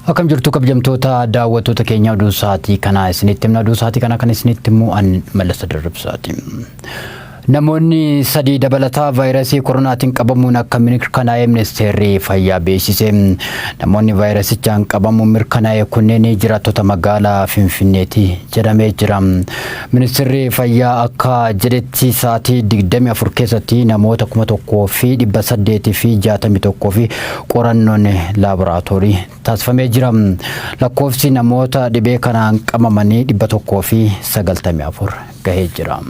Akkam jirtu kabajamtoota daawwattoota keenya, oduu sa'aatii kanaa isinitti himna. Oduu sa'aatii kanaa kan isinitti himu an Mallasa Dirribsaati. Namoonni sadii dabalataa vaayirasii koronaatiin qabamuun akka mirkanaa'e ministeerri fayyaa beeksise. Namoonni vaayirasichaan qabamuun mirkanaa'e kunneen jiraattota magaalaa Finfinneeti jedhamee jira. Ministeerri fayyaa akka jedhetti sa'aatii 24 keessatti namoota 1861 fi qorannoon laaboraatoorii taasifamee jira. Lakkoofsi namoota dhibee kanaan qabamanii 194 gahee jira.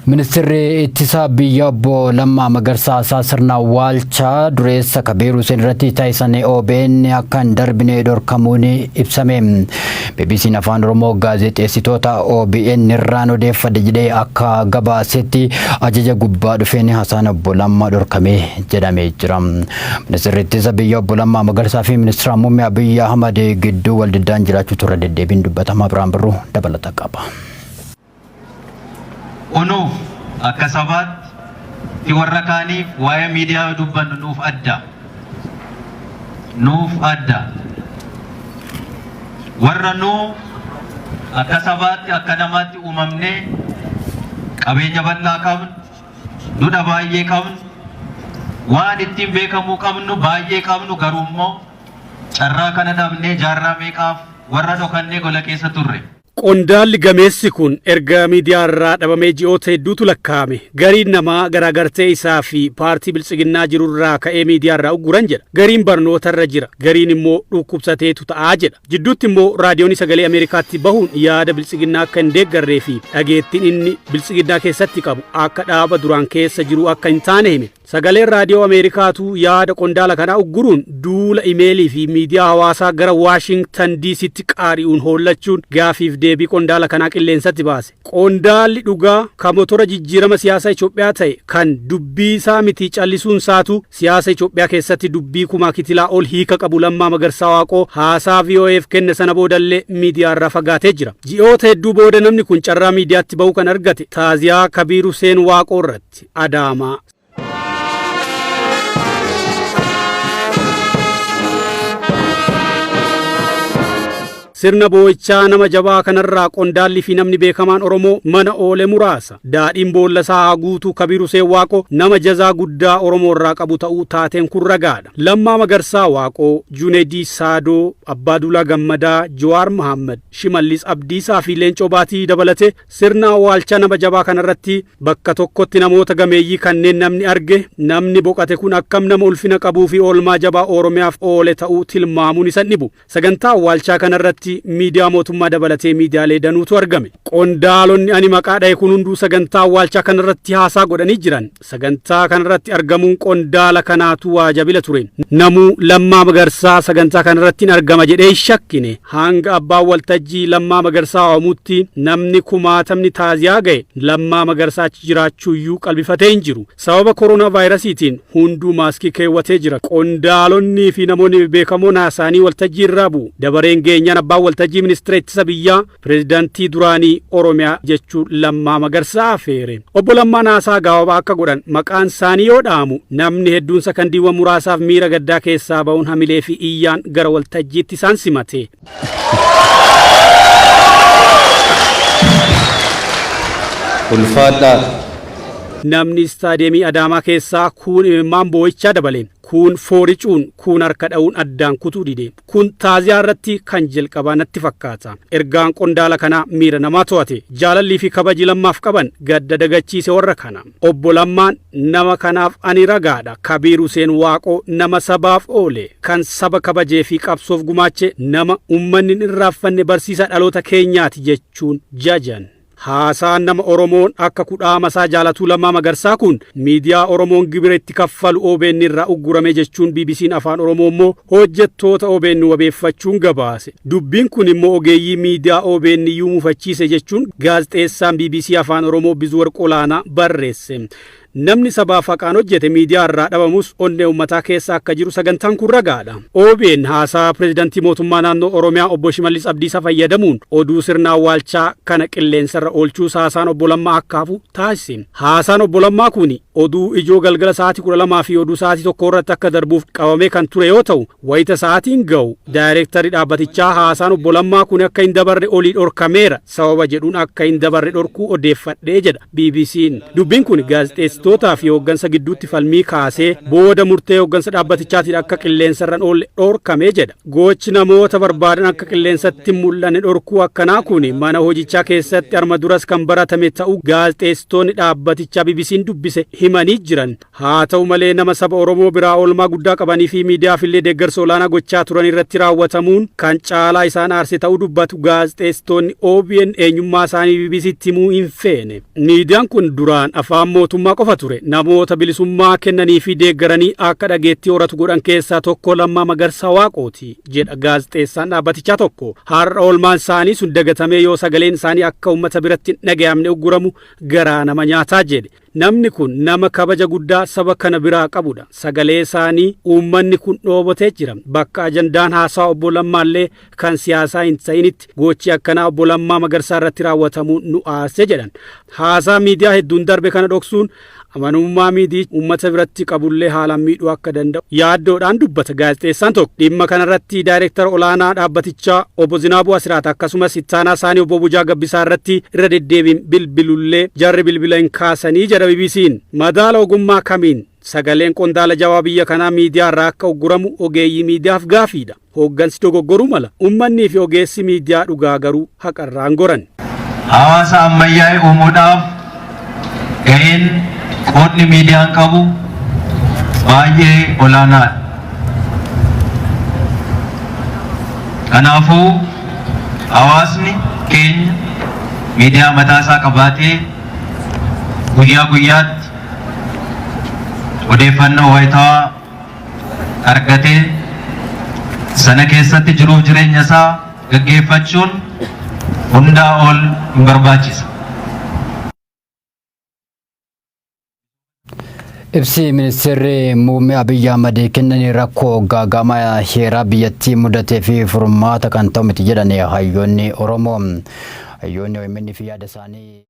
Ministeerri ittisa biyya obbo Lammaa Magarsaa haasaa sirna awwaalchaa dureessa Kabiir Hussein irratti taasisan OBN akka hin darbine dhorkamuun ibsame. BBC'n Afaan Oromoo gaazexeessitoota OBN irraan odeeffadhe jedhee akka gabaasetti ajaja gubbaa dhufeen haasaan obbo Lammaa dhorkamee jedhamee jira. Ministeerri ittisa biyya obbo Lammaa Magarsaa fi ministeera muummee Abiyyi Ahmad gidduu waldiddaan jiraachuu turre deddeebiin dubbatamaa. Biraan Birruu dabalata qaba. Unuuf akka sabaatti fi warra kaaniif waa'ee miidiyaa yoo dubbannu nuuf adda. Nuuf adda. Warra nuu akka sabaatti, akka namaatti uumamnee qabeenya bal'aa qabnu, dudha baay'ee qabnu, waan ittiin beekamuu qabnu baay'ee qabnu, garuu immoo carraa kana dhabnee jaarraa meeqaaf warra dhokannee gola keessa turre. Qondaalli gameessi kun erga miidiyaa irraa dhabamee ji'oota hedduutu lakkaa'ame. Gariin namaa garaagartee isaa fi paartii Biltsiginnaa jirurraa ka'ee miidiyaa irraa ugguran jedha. Gariin barnoota irra jira. Gariin immoo dhukkubsateetu ta'aa jedha. Jidduutti immoo raadiyoonii Sagalee Ameerikaatti bahuun yaada Biltsiginnaa akka hin deeggarree fi dhageettiin inni Biltsiginnaa keessatti qabu akka dhaaba duraan keessa jiru akka hin taane hime. Sagaleen Raadiyoo Ameerikaatuu yaada qondaala kanaa ugguruun duula imeelii fi miidiyaa hawaasaa gara Waashingtan DCtti qaari'uun hoollachuun gaafiif deebii qondaala kanaa qilleensatti baase. Qondaalli dhugaa ka motora jijjiirama siyaasaa Itoophiyaa ta'e, kan dubbii isaa miti callisuun isaatu siyaasa Itoophiyaa keessatti dubbii kumaa kitilaa ol hiika qabu, Lammaa Magarsaa Waaqoo, haasaa VOAf kenne sana boodallee miidiyaarraa fagaatee jira. Ji'oota hedduu booda namni kun carraa miidiyaatti bahuu kan argate taaziyaa Kabiir Huseen Waaqoo irratti Adaamaa. Sirna boo'ichaa nama jabaa kanarraa qondaalli fi namni beekamaan Oromoo mana oole muraasa. Daadhiin boolla isaa haa guutuu. Kabiir Huseen Waaqoo nama jazaa guddaa Oromoo irraa qabu ta'uu taateen kun ragaadha. Lammaa Magarsaa Waaqoo, Juunedii Saadoo, Abbaaduulaa Gammadaa, Jawaar Mohaammed, Shimallis Abdiisaa fi Leencoo Baatii dabalatee sirna awwaalchaa nama jabaa kanarratti bakka tokkotti namoota gameeyyii kanneen namni arge, namni boqate kun akkam nama ulfina qabuu fi oolmaa jabaa Oromiyaaf oole ta'uu tilmaamuun isan dhibu. Sagantaa awwaalchaa kanarratti miidiyaa mootummaa dabalatee miidiyaalee danuutu argame. Qondaalonni ani maqaa dhahe kun hunduu sagantaa awwaalchaa kanarratti haasaa godhanii jiran. Sagantaa kanarratti argamuun qondaala kanaatu waa jabila ture. Namuu Lammaa Magarsaa sagantaa kanarratti hin argama jedhee hin shakkine. Hanga abbaan waltajjii Lammaa Magarsaa waamutti namni kumaatamni taaziyaa ga'e Lammaa Magarsaa achi jiraachuuyyuu qalbifatee hin jiru. Sababa koronaa vaayirasiitiin hunduu maaskii keewwatee jira. Qondaalonnii fi namoonni beekamoon haasaanii waltajjii irraa bu'u. Dabareen geenyaan abbaan waltajjii ministeera ittisa biyyaa, pireezidantii duraanii Oromiyaa jechuun Lammaa Magarsaa afeere. Obbo Lammaan haasaa gabaabaa akka godhan maqaan isaanii yoo dha'amu, namni hedduun sakandiiwwan muraasaaf miira gaddaa keessaa ba'uun hamilee fi iyyaan gara waltajjiitti isaan simate. Ulfaadhaa. Namni istaadiyeemii Adaamaa keessaa kuun imimmaan boo'ichaa dabale, kuun fooricuun, kuun harka dha'uun addaan kutuu dide. Kun taaziyaa irratti kan jalqabaa natti fakkaata. Ergaan qondaala kanaa miira namaa to'ate. Jaalallii fi kabaji Lammaaf qaban gadda dagachiise warra kana. Obbo Lammaan, "Nama kanaaf ani ragaadha. Kabiir Huseen Waaqoo nama sabaaf oole, kan saba kabajee fi qabsoof gumaache, nama ummanni hin irraanfanne, barsiisaa dhaloota keenyaati," jechuun jajan. Haasaan nama Oromoon akka kudhaama isaa jaalatuu Lammaa Magarsaa kun miidiyaa Oromoon gibira itti kaffalu OBN irraa uggurame jechuun BBC'n Afaan Oromoo immoo hojjettoota OBN wabeeffachuun gabaase. Dubbiin kun immoo ogeeyyii miidiyaa OBN iyyuu mufachiise jechuun gaazexeessaan BBC Afaan Oromoo Bizuwarq Olaanaa barreesse. Namni sabaaf haqaan hojjete miidiyaa irraa dhabamus onnee uummataa keessa akka jiru sagantaan kun ragaadha. OBN haasaa pireezidantii mootummaa naannoo Oromiyaa obbo Shimallis Abdiisaa fayyadamuun oduu sirna awwaalchaa kana qilleensarra oolchuu haasaan obbo Lammaa akka hafu taasise. Haasaan obbo Lammaa kun oduu ijoo galgala sa'aatii 12 fi oduu sa'aatii 1 irratti akka darbuuf qabamee kan ture yoo ta'u, wayita sa'aatiin ga'u daayireektarri dhaabbatichaa haasaan obbo Lammaa kun akka hin dabarre olii dhorkameera sababa jedhuun akka hin dabarre dhorkuu odeeffadhee jedha BBC'n. Dubbiin kun gaazexeessitootaa fi hooggansa gidduutti falmii kaasee booda murtee hooggansa dhaabbatichaatiin akka qilleensarran oolle dhorkamee jedha. Gochi namoota barbaadan akka qilleensatti mul'anne dhorkuu akkanaa kun mana hojichaa keessatti arma duras kan baratame ta'uu gaazexeessitoonni dhaabbatichaa BBC'n dubbise himanii jiran. Haa ta'u malee, nama saba Oromoo biraa oolmaa guddaa qabanii fi miidiyaaf illee deeggarsa olaanaa gochaa turan irratti raawwatamuun kan caalaa isaan aarse ta'uu dubbatu gaazexeessitoonni OBN eenyummaa isaanii BBCtti himuu hin feene. Miidiyaan kun duraan afaan mootummaa qofa ture. Namoota bilisummaa kennanii fi deeggaranii akka dhageettii horatu godhan keessaa tokko Lammaa Magarsaa Waaqooti jedha gaazexeessaan dhaabbatichaa tokko. Har'a oolmaan isaanii sun dagatamee yoo sagaleen isaanii akka uummata biratti hin dhaga'amne ugguramu garaa nama nyaataa jedhe. Namni kun nama kabaja guddaa saba kana biraa qabudha. Sagalee isaanii uummanni kun dhoobotee jira. Bakka ajandaan haasaa obbo Lammaallee kan siyaasaa hin ta'initti gochi akkanaa obbo Lammaa Magarsaa irratti raawwatamuun nu aarse jedhan. Haasaa miidiyaa hedduun darbe kana dhoksuun amanamummaa miidii uummata biratti qabullee haalaan miidhuu akka danda'u yaaddoodhaan dubbata gaazexeessaan tokko. Dhimma kanarratti daayireektara olaanaa dhaabbatichaa obbo Zinaabuu Asiraat akkasumas ittaanaa isaanii obbo Bujaa Gabbisaa irratti irra deddeebiin bilbilullee jarri bilbila hin kaasanii jedha BBC'n. Madaala ogummaa kamiin sagaleen qondaala jabaa biyya kanaa miidiyaa irraa akka ugguramu ogeeyyii miidiyaaf gaafiidha. Hooggansi dogoggoruu mala. Ummannii fi ogeessi miidiyaa dhugaa garuu haqarraan goran. Hawaasa ammayyaa'e uumuudhaaf ga'een qoodni miidiyaan qabu baay'ee olaanaadha. Kanaafuu hawaasni keenya miidiyaa mataa isaa qabaatee guyyaa guyyaatti odeeffannoo wayitaawaa argatee sana keessatti jiruuf jireenya isaa gaggeeffachuun hundaa ol hin barbaachisa. Ibsi ministeerri muummee Abiyyi Ahmad kennanii rakkoo gaagama heeraa biyyattii mudatee fi furmaata kan ta'u miti jedhan hayyoonni Oromoo. Hayyoonni OMN fi yaada isaanii.